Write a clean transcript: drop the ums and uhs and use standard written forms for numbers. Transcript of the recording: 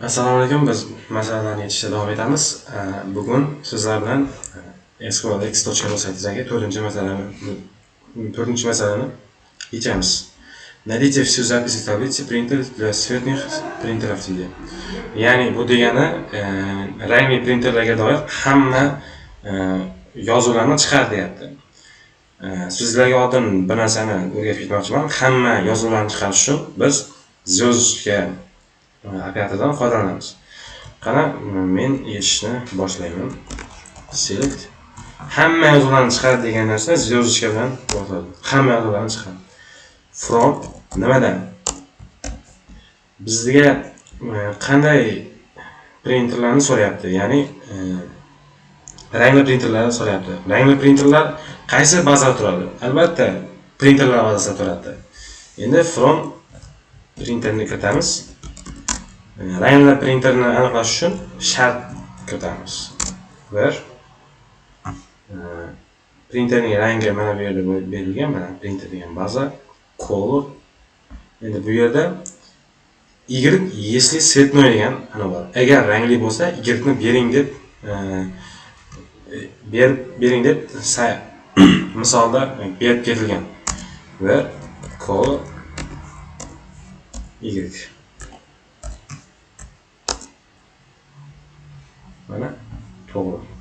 Assalomu alaykum. Biz masalalarni yechishda davom etamiz. Bugun sizlar bilan SQLx.ru saytidagi 4-masalani yechamiz. Найдите всю записи таблицы принтер для цветных принтеров deydi. Ya'ni bu degani rangli printerlarga doir hamma yozuvlarni chiqar deyapti. Sizlarga oldin bir narsani o'rgatib ketmoqchiman. Hamma yozuvlarni chiqarish uchun biz звездочка operatordan foydalanamiz. Qani, men yechishni boshlayman. Select hamma yozuvlarni chiqar degan narsa звездочка bilan bo'ladi. Hamma yozuvlarni chiqar. From nimadan? Bizga qanday printerlarni so'rayapti? Ya'ni rangli printerlarni so'rayapti. Rangli printerlar qaysi bazada turadi? Albatta, printerlar bazasida turadi. Endi from printerni kiritamiz. Rangli printerni aniqlash uchun shart kiritamiz. Bir printerning rangi mana bu yerda berilgan, mana printer degan baza, color. Endi bu yerda y если цветной degan ana bor. Agar rangli bo'lsa, y ni bering deb berib bering deb misolda berib ketilgan. Va color y. Mana to'g'ri.